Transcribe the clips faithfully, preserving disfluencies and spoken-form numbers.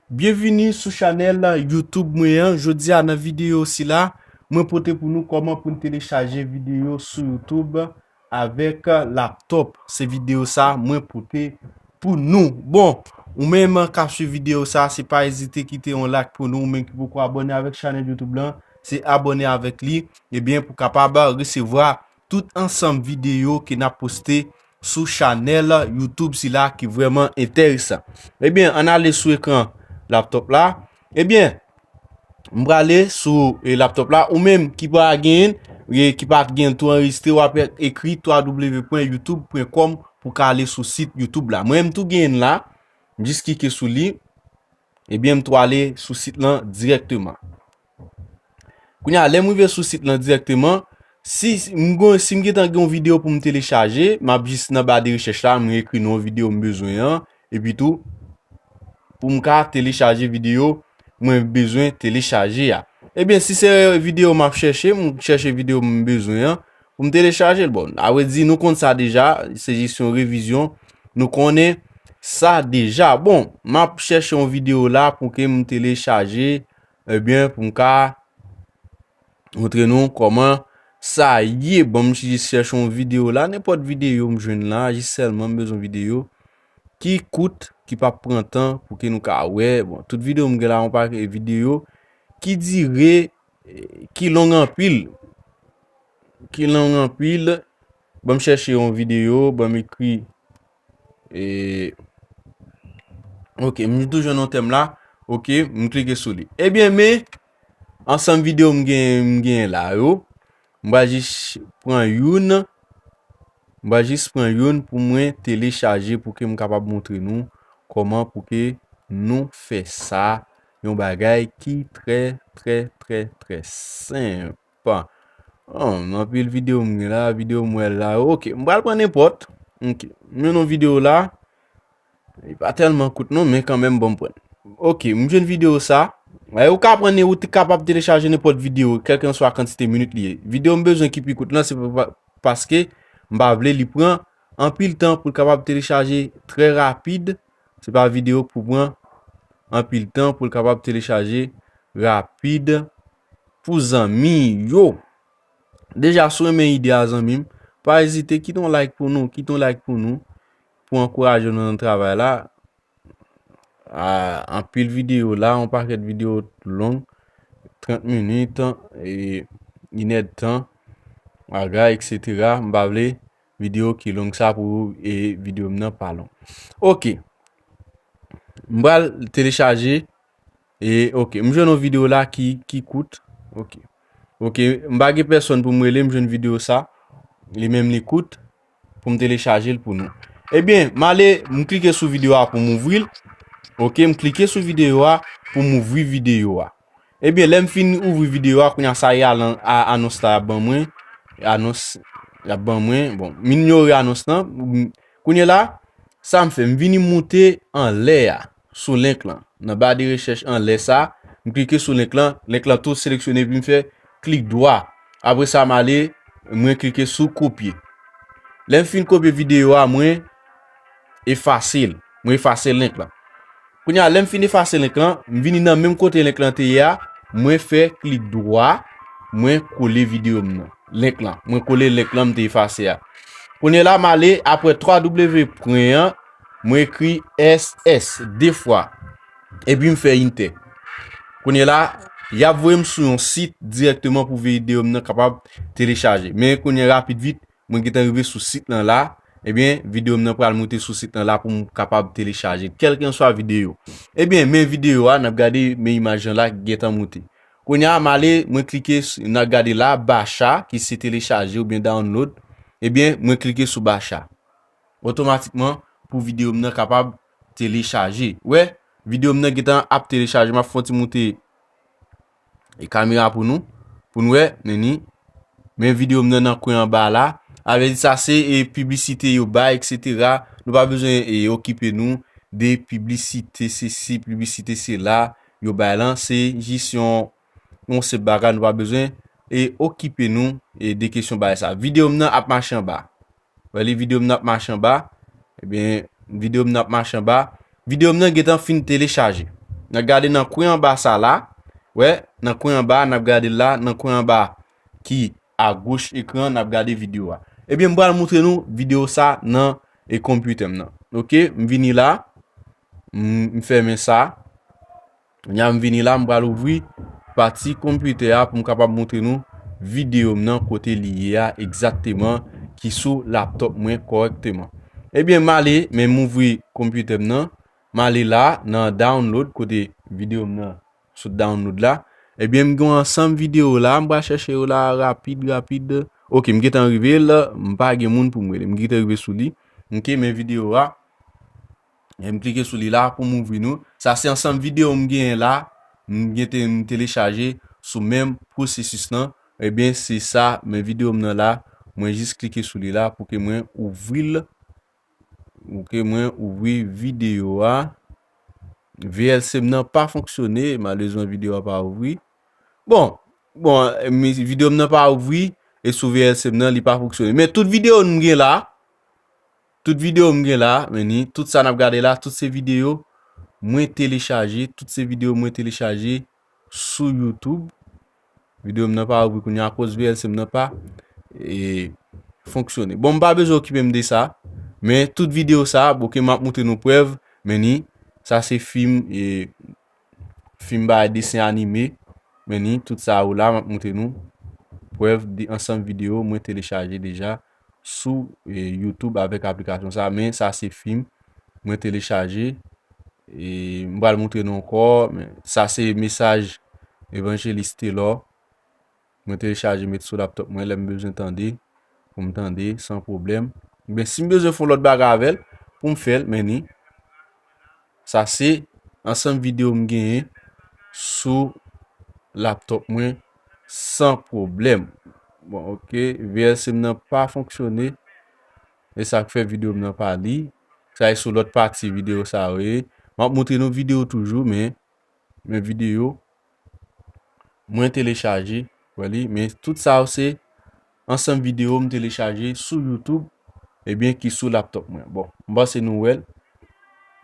Byenvini sou chanèl YouTube mwen an. Jodi a nan videyo sila, mwen pote pou nou kòman pou n telechaje videyo sou YouTube avèk laptop. Se videyo sa mwen pote pou nou. Bon, ou menm k ap swiv videyo sa, se pa ezite kite yon like pou nou, ou menm ki poko abòne avèk chanèl YouTube lan, se abòne avèk li, ebyen, pou kapab resevwa tout ansanm videyo ke n ap poste sou chanèl YouTube sila ki vrèman enteresan. Ebyen, ann ale sou ekran laptop la. Ebyen, m prale sou, e, laptop la. Ou menm ki pa genyen, e, ki pa genyen tou anrejistre, w ap ekri w w w pwen youtube pwen com pou ka ale sou sit YouTube la. Mwen menm tou genyen la. M jis klike sou li. Ebyen, m tou ale sou sit lan dirèkteman. Kounye a, lè m rive sou sit lan dirèkteman, si m gon, si m gentan gen yon videyo pou m telechaje, m ap jis nan ba de rechèch la, m ekri non videyo m bezwen an, epi tou, pou m ka telechaje videyo mwen bezwen telechaje a. Ebyen, si se videyo m ap chèche, m chèche videyo m bezwen an, pou m telechaje l. Bon, avrèdi, nou konn sa deja, se jis yon revizyon, nou konnen sa deja. Bon, m ap chèche yon videyo la pou ke m telechaje, ebyen, pou m ka montre nou kòman sa ye. Bon, m jis chèche yon videyo la, nenpòt videyo m jwenn la, jis sèlman m bezwen videyo ki kout, ki p ap pran tan pou ke nou ka wè. Bon, tout videyo m gen la, yon pakèt videyo ki dire, eh, ki long anpil. Ki long anpil. Ban m chèche yon videyo, ban m ekri, eh, ok, m toujou nan tèm la. Ok, m klike sou li. Ebyen, men, ansanm videyo m gen, m gen la yo. M va jis pran youn. M va jis pran youn pou mwen telechaje pou ke m kapab montre nou kòman pou ke nou fè sa. Yon bagay ki trè, trè, trè, trè senp. Oh, anpil videyo m gen la, videyo m wè la. Ok, m pral pran nenpòt. Ok, m jwenn yon videyo la. Li pa tèlman kout non, men kanmenm, bon, m pran. Ok, m jwenn videyo sa. E, ou ka pran, ou te kapab telechaje nenpòt videyo, kèlkanswa kantite minit li ye. Videyo m bezwen ki pi kout lan, se pa, paske m pa vle li pran anpil tan pou l kapab telechaje trè rapid. Se pa videyo k pou pran anpil tan pou l kapab telechaje rapid pou zanmi yo. Deja, si w renmen ide a, zanmi m, pa ezite, kite yon like pou nou, kite yon like pou nou, pou ankouraje nou nan travay la. A, anpil videyo la, yon pakèt videyo long, trant minit, e, inèdtan, aga, etsetera. M pa vle videyo ki long sa pou, e, videyo m nan pa long. Ok. M pral telechaje. E, ok, m jwenn yon videyo la ki, ki kout. Ok. Ok, m pa gen pèsòn pou m rele, m jwenn videyo sa. Li menm li kout. Pou m telechaje l pou nou. Ebyen, m ale, m klike sou videyo a pou m ouvri l. Ok, m klike sou videyo a pou m ouvri videyo a. Ebyen, lè m fin ouvri videyo a, kounye a sa y al an, a, anons la y ap ban mwen. Anons y ap ban mwen. Bon, m inyore anons lan. M, kounye la, sa m fè, m vini moute anlè a, sou link lan. Nan ba de rechèch anlè sa, m klike sou link lan, link lan tou seleksyone, epi m fè klik dwa. Apre sa, m ale, mwen klike sou kopye. Lè m fin kopye videyo a, mwen efase l. Mwen efase link lan. Kounye a, lè m fin efase link lan, m vini nan menm kote link lan te ye a, mwen fè klik dwa, mwen kole videyo m nan. Link lan. Mwen kole link lan m te efase a. Kounye la, m ale, apre twa W pwen an, mwen ekri S S de fwa. Epi m fè enter. Kounye la, y ap voye m sou yon sit dirèkteman pou videyo m nan kapab telechaje. Men kounye a, rapid vit, mwen gentan rive sou sit lan la. Ebyen, videyo m nan pral moute sou sit lan la pou m kapab telechaje kèlkenswa videyo. Ebyen, men videyo a, n ap gade, men imaj lan la ki gentan moute. Kounye a, m ale, mwen klike, n ap gade la, bacha, ki se telechaje oubyen download. Ebyen, mwen klike sou bacha. Otomatikman, pou videyo m nan kapab telechaje. Wè, videyo m nan gentan ap telechaje. M ap fè yon ti moute e kamera pou nou, pou n wè, men ni, men videyo m nan nan kwen anba la. Avè di sa, se, e, piblisite yo bay, etsetera. Nou pa bezwen, e, okipe nou de piblisite sesi, piblisite sela yo bay lan. Se jis yon, yon senp bagay, nou pa bezwen, e, okipe nou, e, de kesyon bagay sa. Videyo m nan ap mache anba. Wè li, videyo m nan ap mache anba. Ebyen, videyo m nan ap mache anba. Videyo m nan gentan fin telechaje. N ap gade nan kwen anba sa la. Wè, nan kwen anba, n ap gade la, nan kwen anba ki agoch ekran, n ap gade videyo a. Ebyen, m pral montre nou videyo sa nan e konpitè m nan. Ok, m vini la, m, m fèmen sa. Kounye a m vini la, m pral ouvri pati konpitè a pou m kapab montre nou videyo m nan kote li ye a egzakteman, ki sou laptop mwen kòrèkteman. Ebyen, m ale, men m ouvri konpitè m nan, m ale la nan download, kote videyo m nan sot download la. Ebyen, m gen yon ansanm videyo la, m pral chèche yo la rapid, rapid. Ok, m gentan rive la, m pa gen moun pou m rele. M gentan rive sou li. Ok, men videyo a. E m klike sou li la pou m ouvri nou. Sa se ansanm videyo m genyen la. M gen te, m telechaje sou menm pwosesis lan. Ebyen, se sa, men videyo m nan la. Mwen jis klike sou li la pou ke mwen ouvri l. Pou ke mwen ouvri videyo a. V L C m nan pa fonksyone. Malerezman, videyo a pa ouvri. Bon, bon, mi- videyo m nan pa ouvri. E sou V L C m nan, li pa fonksyone. Men tout videyo m gen la. Tout videyo m gen la, men ni, tout sa n ap gade la, tout se videyo mwen telechaje, tout se videyo mwen telechaje sou YouTube. Videyo m nan pa ouvri kounye a akoz V L C m nan pa e, fonksyone. Bon, m pa bezwen okipe m de sa, men tout videyo sa, ok, m ap montre nou prèv, men ni, sa se fim, e, fim bay desen anime, men ni, tout sa yo la, m ap montre nou prèv de ansanm videyo mwen telechaje deja sou e, YouTube avèk aplikasyon sa, men sa se fim mwen telechaje. E, m pral montre nou ankò, men sa se mesaj Evanjelis Telor. Mwen telechaje met sou laptop mwen lè m bezwen tande, pou m tande san pwoblèm. Oubyen si m bezwen fè yon lòt bagay avè l, pou m fè l, men ni. Sa se ansanm videyo m genyen sou laptop mwen san pwoblèm. Bon, ok, V L C m nan pa fonksyone. E sa k fè videyo m nan pa li. Sa e sou lòt pati videyo sa yo ye. M ap montre nou videyo toujou, men, men videyo mwen telechaje, wè li, men tout sa yo se ansanm videyo m telechaje sou YouTube, ebyen ki sou laptop mwen. Bon, m panse nou wè l.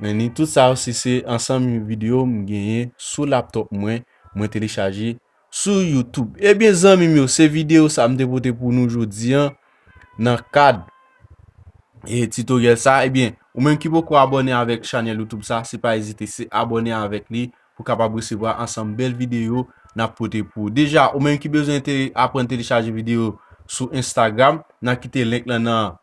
Men ni tout sa yo se, se ansanm videyo m genyen sou laptop mwen, mwen telechaje sou YouTube. Ebyen, zanmi m yo, se videyo sa m te pote pou nou jodi an nan kad e titoryèl sa. Ebyen, ou menm ki poko abòne avèk chanèl YouTube sa, se pa ezite, se abòne avèk li pou kapab resevwa ansanm bèl videyo n ap pote pou ou. Deja, ou menm ki bezwen te, aprann telechaje videyo sou Instagram, n a kite link lan nan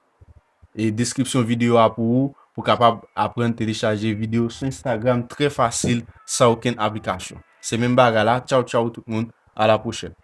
e, deskripsyon videyo a pou ou, pou kapab aprann telechaje videyo sou Instagram trè fasil, san okenn aplikasyon. Se menm bagay la, tchaw tchaw tout moun, a la pwochèn.